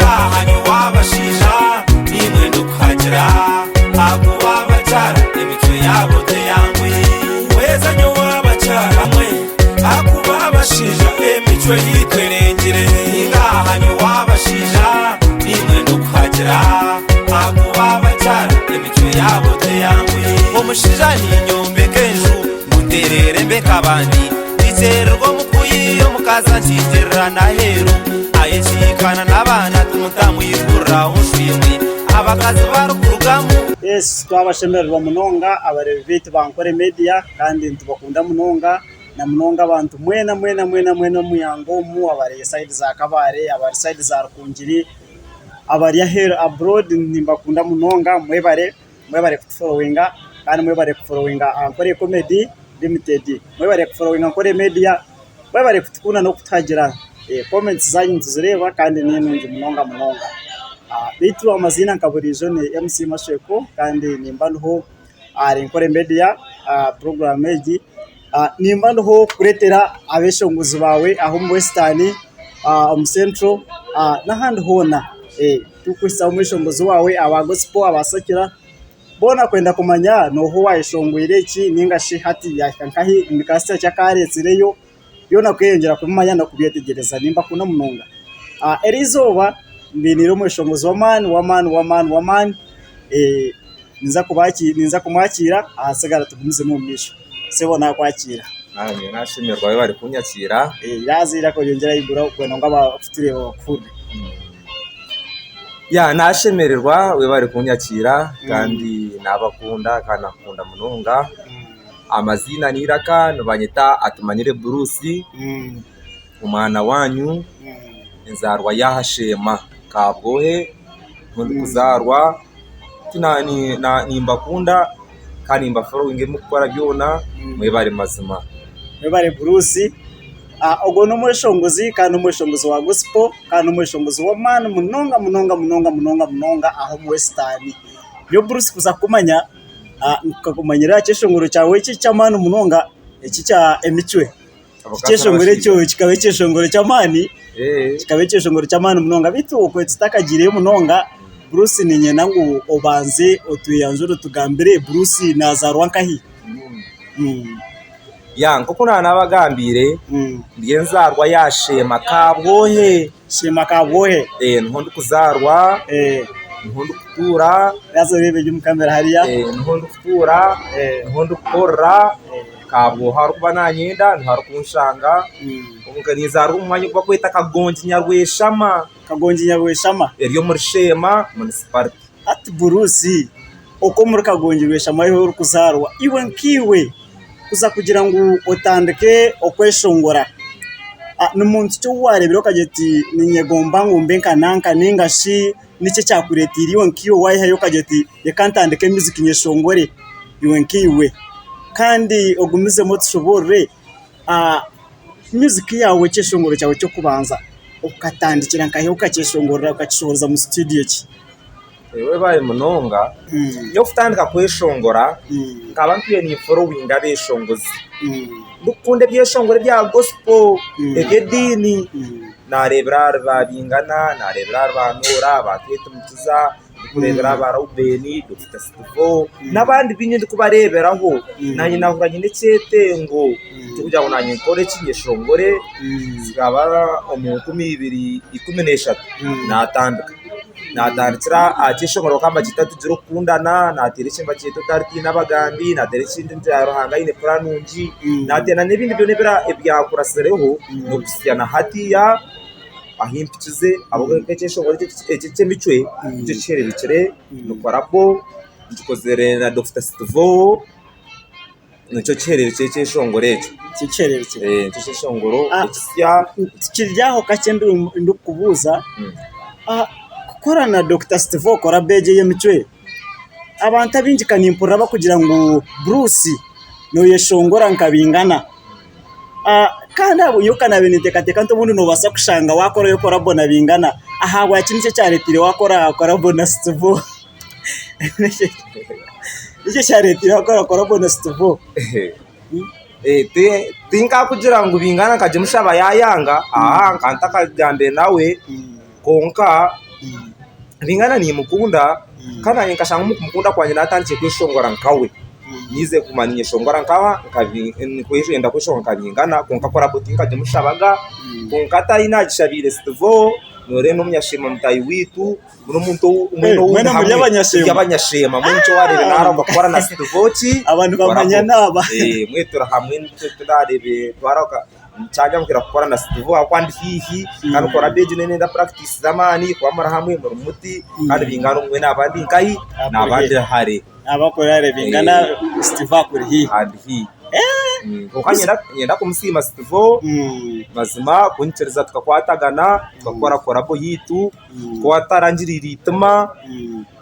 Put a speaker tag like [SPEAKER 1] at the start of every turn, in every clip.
[SPEAKER 1] Ningaha nyowe abashaija nimwe ndikuhagira, ahakuba abakyara emicwe yaabo teyangwi. Weeza nyowe abakyara mwe, ahakuba abashaija emicwe yaitu erengire. Ningaha nyowe abashaija nimwe ndikuhagira, ahakuba abakyara emicwe yaabo teyangwi. Omushaija ninyombeka enju ngu nterere mbe nk'abandi. Nikyererwa omu kuyiiya omukazi ankingirira n'aheeru, ayekiikana n'abaana ati mutamwiguriraho nshwimwe abakazi barikurugamu.
[SPEAKER 2] Yes twabashemererwa munonga abareebi baitu ba Nkore Media kandi nitubakunda munonga na munonga abantu mwena mwena mwena mwena omu ihanga omu abari sayidi za Kabale, abari sayidi za Rukungiri, abari aheeru abroad nimbakunda munonga mwebare. Mwebare kutuforowinga kandi mwebare kuforowinga Ankole Comedy Limited. Mwebare kuforowinga Ankole Media. Mwebare kutukunda n'okutuhagira. Comments zaanyu nituzireeba kandi ni nungi munonga munonga. Beitu amaziina nka buriijo ni MC Masheko kandi nimba ndiho ahari Ankole Media puroguraamu egi. Nimba ndiho kukureetera abeshongozi baawe aha omu Western, omu Central n'ahandi hoona. Turikuhitsyaho omweshongozi waawe aba gospel, aba secular, boona kwenda kumanya n'oha owaayeshongwire eki nainga shi hati yaahika nkahi, ni kasita ki akaareetsireyo, byona kweyongyera kubimanya n'okubyetegyereza. Nimbakunda munonga. Eriizooba mbainiire omweshongozi w'amaani w'amaani w'amaani w'amaani. Ninza kumwakiira ahasigara tugumizemu omu maisho. Sebo nakwakiira.
[SPEAKER 3] Nanye nashemererwa webare kunyakiira.
[SPEAKER 2] Yaaza eiraka oryongyere ahaiguru kwenda ngu abarikutureeba bakuhurire.
[SPEAKER 3] Ya nashemererwa webare kunyakiira kandi nabakunda kandi nakukunda munonga. Amaziina n'eiraka nibanyeta Atumanyire Bruce omwana wanyu enzaarwa y'aha Sheema Kabwohe niho ndikuzaarwa. Nimbakunda kandi nimbaforowinga ebi murikukora byona mwebare mazima.
[SPEAKER 2] Mwebare Bruce, ogwo n'omweshongozi kandi n'omweshongozi wa gospel kandi n'omweshongozi w'amaani munonga munonga munonga munonga munonga aha omu western. Nyowe Bruce kuza kukumanya nkakumanyira aha kyeshongoro kyawe eki eky'amaani munonga eki ekya emicwe. Ekyeshongoro ekyo kikaba ekyeshongoro ky'amaani, kikaba ekyeshongoro ky'amaani munonga beitu okwo tutakagiireyo munonga, Bruce niinyenda ngu obanze otweyanjure otugambire Bruce naazaarwa nkahi?
[SPEAKER 3] Ya nk'oku naanabagambiire ndi enzaarwa ya Sheema Kabwohe.
[SPEAKER 2] Sheema Kabwohe.
[SPEAKER 3] Niho ndikuzaarwa, niho ndikutuura.
[SPEAKER 2] Haza oreebe gye omu kamera hariya.
[SPEAKER 3] Niho ndikutuura, niho ndikukorera. Kabwohe ahu arikuba nanyenda niho arikunshanga. Kwonka ninzaarwa omu mwanya ogu barikweta Kagongi Nyarweshama.
[SPEAKER 2] Kagongi Nyarweshama.
[SPEAKER 3] Eri omuri Sheema munisiparite.
[SPEAKER 2] Hati Bruce, okwo omuri Kagongi Rweshama ahu orikuzaarwa, iwe nkaiwe kuza kugira ngu otandike okweshongora, ni muntu ki ou waareebire okagira oti niinyegomba ngu mbe nka nanka nainga shi niki ekyakureeteire iwe nkaiwe waayehayo okagira oti reka ntandike muziki nyeshongore iwe nkaiwe? Kandi ogumizemu otushoboorore muziki yaawe ekyeshongoro kyawe ky'okubanza okatandikira nkahi okakyeshongorera okakishohoreza mu situdiyo ki?
[SPEAKER 3] Webare munonga. Nyowe kutandika kweshongora nkaba ntwire ninforowinga abeshongozi. Ndikukunda ebyeshongoro ebya gospel, eby'ediini. Naareebera ahari ba Bingana, naareebera ahari ba Noora, ba Kate Mukiza, ndikureebera aha ba Reuben, Dokita Stivo n'abandi baingi ndikubareeberaho. Naanye naahurira nyine ekyetengo ky'okugira ngu naanye nkore ki, nyeshongore. Kikaba omu 2013 naatandika. Naatandikira aha kyeshongoro bakaba nibakyeta Tugire Okukundana, naateera ekindi nibakyeta Otaritiina Abagambi, naateera ekindi nti Ruhanga aine puraani nungi, naateera n'ebindi byona ebyakuratsireho n'okuhitsya na hatiiya ahu mpikize ahabw'okuba ekyeshongoro eki eky'emicwe nikyo kihereerukire ni korabo nkikozire na Dokita Stivo. Nikyo kihereerukire ekyeshongoro ekyo.
[SPEAKER 2] Nikyo kihereerukire.
[SPEAKER 3] Nikyo kyeshongoro ekisya.
[SPEAKER 2] Tukiri aho kakye ndikukubuuza, kukora na Dokita Stivo collabo egyo ey'emicwe, abantu abaingi ka nimpurira barikugira ngu Bruce nooyeshongora nka Bingana. Kandi aho nyowe ka naabaire ninteekateeka nti obundi noobaasa kushanga waakorayo collabo na Bingana, ahabwaki niki ekyareeteire waakora collabo na Stivo? Niki ekyareeteire wakora collabo na Stivo?
[SPEAKER 3] Tinkakugira ngu Bingana nkagimushaba yayanga, aha nkaba ntakagambire nawe kwonka. Bingana nimukunda kandi nanye nkashanga omu kumukunda kwangye natandikire kweshongora nkawe. Nize kuguma ninyeshongora nkawe kwenda kweshongora nka Bingana kwonka collabo tinkagimushabaga kwonka atari nagishabiire Stivo noreeba n'omunyasheema mutaahi waitu n'omuntu ou
[SPEAKER 2] Eh, mwena muri abanyasheema.
[SPEAKER 3] Turi abanyasheema mbwenu nikyo wareeba narahuka kukora na Stivo ki
[SPEAKER 2] Aba nibamanyana aba.
[SPEAKER 3] Eh, mbwenu turi hamwe nikyo turareebe twarahuka Kyanyanguhira kukora na Steve ahabw'okuba ndi haihi kandi collabo egi nenda practice z'amaani kuba muri hamwe muri muti kandi bingana obumwe naba ndi nkahi naba ndi hare.
[SPEAKER 2] Naba akuri hare bingana Steve akuri haihi.
[SPEAKER 3] Andi haihi. Kwonka niinyenda kumusiima Steve mazima kunyikiriza tukakwatagana tukakora collabo yaitu ku atarangiriire eitima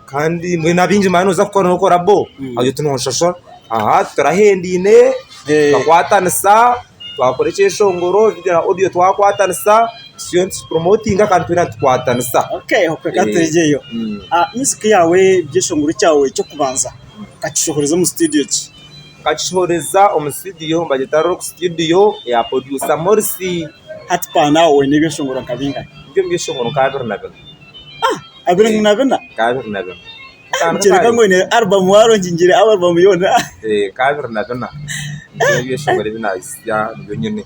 [SPEAKER 3] kandi mbwenu abaingi manya noza kukora nawe collabo agira oti nonshashura aha turahendaine tukakwatanisa. Twakora ekyeshongoro, vidiyo na odiyo twakwatanisa, tusiyo nitukipuromotinga kandi twena nitukwatanisa.
[SPEAKER 2] Okay, okwe ka turigyeyo. Music yaawe, ebyeshongoro kyawe eky'okubanza okakishohoreza omu studio ki?
[SPEAKER 3] Nkakishohoreza omu studio nibagyeta Rock Studio eya producer Morris.
[SPEAKER 2] Hati pa nawe oine ebyeshongoro nka bingahi?
[SPEAKER 3] Ndi omu byeshongoro nka 24.
[SPEAKER 2] 24?
[SPEAKER 3] Nka 24.
[SPEAKER 2] Nikyoreka ngu oine album warongingire album yoona.
[SPEAKER 3] Nka 24 nibyo ebyeshongoro ebi nahitsya nibyo nyine.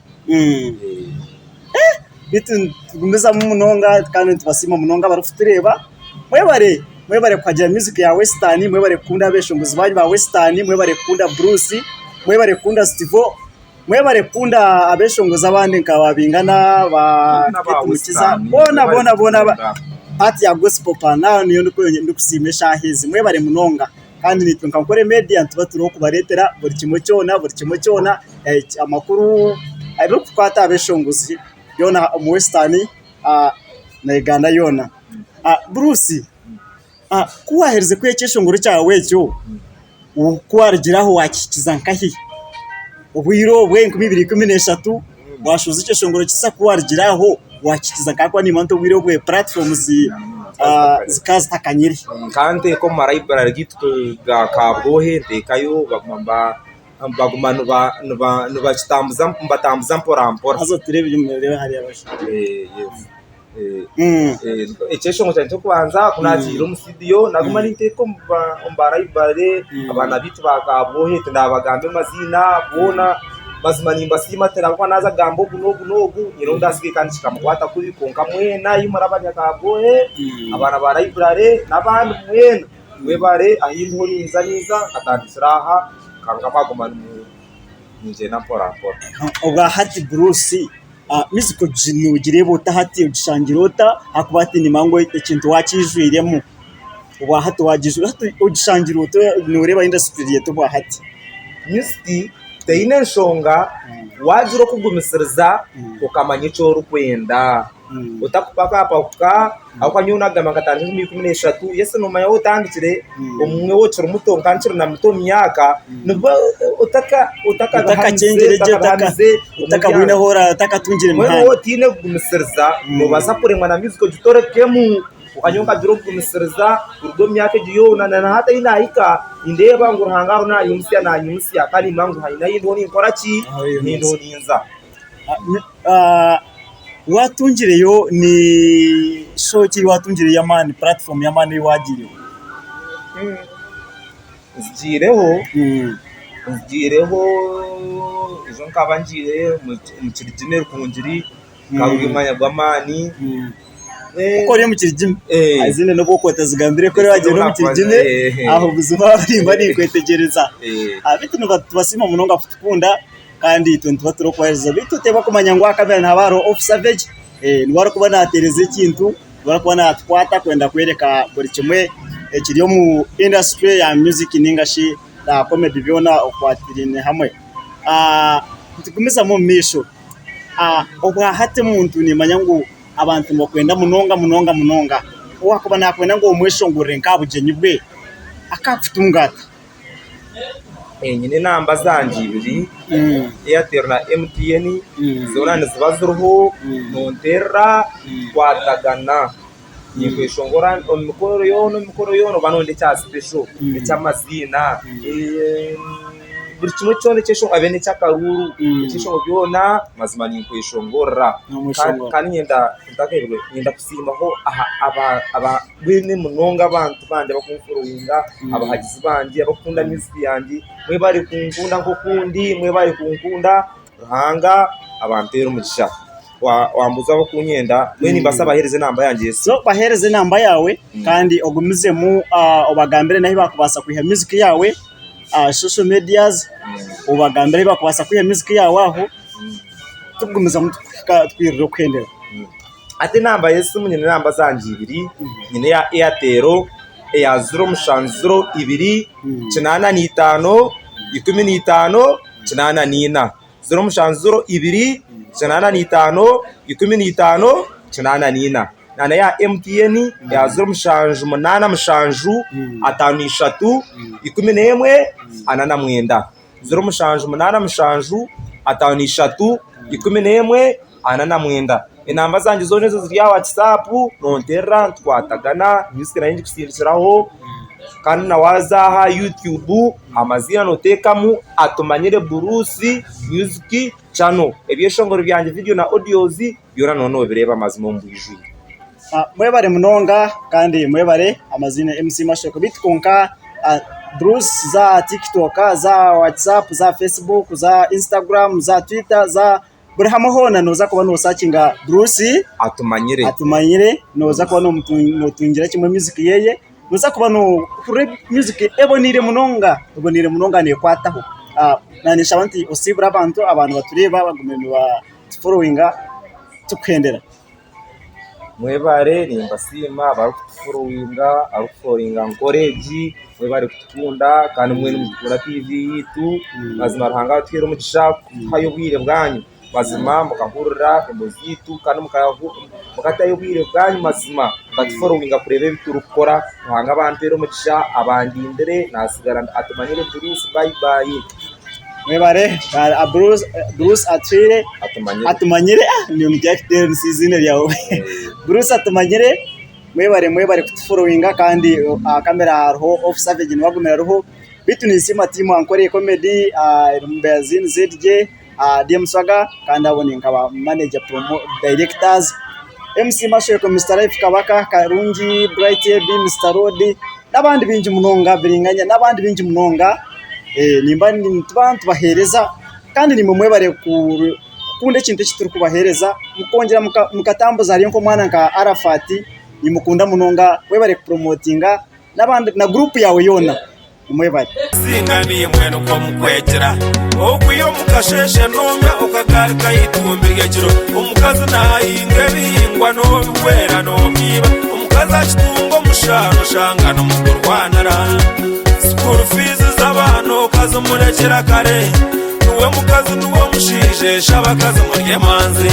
[SPEAKER 2] Beitu nitugumizamu munonga kandi nitubasiima munonga abarikutureeba. Mwebare, mwebare kuhagira music ya western, mwebare kukunda abeshongozi banyu ba western, mwebare kukunda Bruce, mwebare kukunda Stivo, mwebare kukunda abeshongozi abandi nka ba Bingana, ba Kate Mukiza, boona boona boona part ya gospel pa niyo ndikusiima eshaaha ezi. Mwebare munonga kandi naitwe nka Nkore Media nituba turiho kubareetera buri kimwe kyona, buri kimwe kyona amakuru ebirikukwata aha beshongozi byona omu western na Uganda yoona. Bruce, ku waaherize kwiha ekyeshongoro kyawe ekyo, ku waarugiire aho waakihikiza nkahi? Obwire obwo 2013 waashohoza ekyeshongoro kisya ku waarugiire aho waakihikiza nkahi ahakuba nimanya nti obwire obwo puratifoomu zikaba zitakanyire.
[SPEAKER 3] Nkaba nteeka omu marayiburare gaitu ga Kabwohe nteekayo baguma baguma nibakitambuza nibatambuza mpora mpora.
[SPEAKER 2] Haza tureebe hariya.
[SPEAKER 3] Ekyeshongoro kyangye ky'okubanza ku naagiire omu situdiyo naguma ninteeka omu barayiburare abaana baitu ba Kabwohe tindabagamba amaziina boona mazima nimbasiima tindaakuba naaza kugamba ogu n'ogu n'ogu haine ou ndaasiga kandi kikamukwata kubi kwonka mwena ahi muri abanyakabwohe abaana ba rayiburare n'abandi mwena mwebare ahu ndiho ninza ninza nkatandikira aha kwonka mwaguma nimugyenda mpora mpora.
[SPEAKER 2] Obwa hati Bruce Music nogireeba ota hati ogishangire ota ahakuba hati nimanya ngu ekintu wakijwiremu obwa hati hati ogishangire ota noreeba industry eta obwa hati?
[SPEAKER 3] Music teine enshonga wagira okugumisiriza okamanya eki orikwenda otakupakupakuka ahabw'okuba nyowe nagamba nkatandika enkumi ikumi n'eshatu yes noomanya waaba otandikire obumwe waaba okiri muto nkaba nkiri na muto omu myaka nibwo
[SPEAKER 2] otakabihamize otakatungire
[SPEAKER 3] mbwenu waaba otaine kugumisiriza noobaasa kuremwa na music ogitorekemu kwonka nyowe nkagira okugumisiriza kuruga omu myaka egi yoona na hati ahu naahika nindeeba ngu Ruhanga ariho naanyimutsya naanyimutsya kandi nimanya ngu haine ahu ndiho ninkora ki ndiho ninza.
[SPEAKER 2] Waatungireyo ni show ki ei waatungireyo y'amaani puratifomu y'amaani ei waagiireho?
[SPEAKER 3] Nzigiireho, nzigiireho ejo nkaba ngiire omu Kirigime Rukungiri gukaba guri omwanya gw'amaani.
[SPEAKER 2] Oku ori omu Kirigime ezindi nobu orikuba otazigambire ku waagyenda omu Kirigime aho buzima nimba ninkwetegyereza. Beitu nitubasiima munonga kutukunda. Kandi itwe nituba turikubaheereza beitu oteebwa kumanya ngu aha kamera nihaba hariho Officer Vegi niwe arikuba naatereeza ekintu, niwe arikuba naatukwata kwenda kworeka buri kimwe ekiri omu industry ya music ninga shi na comedy byona okwatiraine hamwe. Nitugumizamu omu maisho, obwahati omuntu nimanya ngu abantu nibakwenda munonga munonga munonga, owaakuba naakwenda ngu omweshongorere nk'aha bugyenyi bwe akaakutunga ata?
[SPEAKER 3] Nyine enamba zangye ibiri Airtel na MTN zoona niziba ziriho nonterera tukwatagana ninkweshongora omu mikoro yoona omu mikoro yoona oba noyenda ekya sipesho eky'amaziina. Buri kimwe kyona ekyeshongoro habe n'eky'akaruuru, ekyeshongoro byona mazima ninkweshongorera. Kandi nyenda ntakeebirwe nyenda kusiimaho mbwenu munonga abantu bangye abakunforowinga, abahagizi bangye abakukunda music yangye, mwebare kunkunda nk'oku ndi, mwebare kunkunda, Ruhanga abampeere omugisha. Wambuuza abakunyenda mbwenu nimbaasa baheereze enamba yangye y'esimu.
[SPEAKER 2] So baheereze enamba yaawe kandi ogumizemu obagambire n'ahu baakubaasa kwiha music yaawe. aha social medias obagambire ahu barikubaasa kwiha music yaawe aho tukugumizamu tukuhika twirire okuhendera.
[SPEAKER 3] Hati enamba y'esimu nyine enamba zangye ibiri, nyine eya Airtel eya ziro mushanju ziro ibiri 85 15 84, 0 7 0 2 85 15 84. Na n'eya MTN eya 07 8 7 3 11 49. 07 8 7 3 11 49. Enamba zangye zoona ezo ziri aha WhatsApp, nonterera nitukwatagana, music nayo ngikusindikiraho kandi na waaza aha YouTube amaziina noteekamu Atumanyire Bruce Music Channel. Ebyeshongoro byangye vidiyo na audios byona nooba noobireeba amazima omu bwijwire.
[SPEAKER 2] Mwebare munonga kandi mwebare amaziina MC Mashoko beitu kwonka Bruce za TikTok, za WhatsApp, za Facebook, za Instagram, za Twitter, za buri hamwe hoona nooza kuba noosakinga Bruce
[SPEAKER 3] Atumanyire.
[SPEAKER 2] Atumanyire nooza kuba nootungira kimwe music yeye nooza kuba noohurira music eboneire munonga eboneire munonga neekwataho. Naanye ninshaba nti osiibure abantu, abantu batureeba bagume niba tuforowinga tukuhendera.
[SPEAKER 3] Mwebare nimbasiima abarikutuforowinga, abarikuforowinga Nkore egi, mwebare kutukunda kandi mbwenu nimutukunda TV yaitu, mazima Ruhanga abatuheere omugisha kutuhayo obwire bwanyu, mazima mukahurira emboozi yaitu kandi mukatayo obwire bwanyu mazima mukatuforowinga kureeba ebi turikukora, Ruhanga abampeere omugisha abandindire nasigara atumanyire Bruce bye bye.
[SPEAKER 2] Mwebare Bruce atwire atumanyire eiziina ryawe Bruce atumanyire mwebare mwebare kutuforowinga kandi aha kamera hariho Off Savage niwe agumire ariho beitu ninsiima tiimu Ankore Comedy erimu Beazin ZJ, DM Swaga kandi abo ni nka ba manager directors MC Mashweko, Mister Life Kabaka, Karungi Bright AB, Mister Road n'abandi baingi munonga Biringanya n'abandi baingi munonga. Nimba nituba nitubaheereza kandi naimwe mwebare kukunda ekintu eki turikubaheereza mukongyera mukatambuza hariyo nk'omwana nka Arafat nimukunda munonga webare kupuromotinga n'abandi na guruupu yaawe yoona mwebare.
[SPEAKER 1] Singa niimwe nikwo mukwegyera okwiha omu kasheeshe nonywa okagaruka eitumbi ry'ekiro. Omukazi naahinga ebihingwa noobihwera noobyiba. Omukazi akitunga omushaara oshanga nimukurwanira. School fees z'abaana okazimurekyera kare. Niwe mukazi niwe mushaija esha abakazi muri emanzi.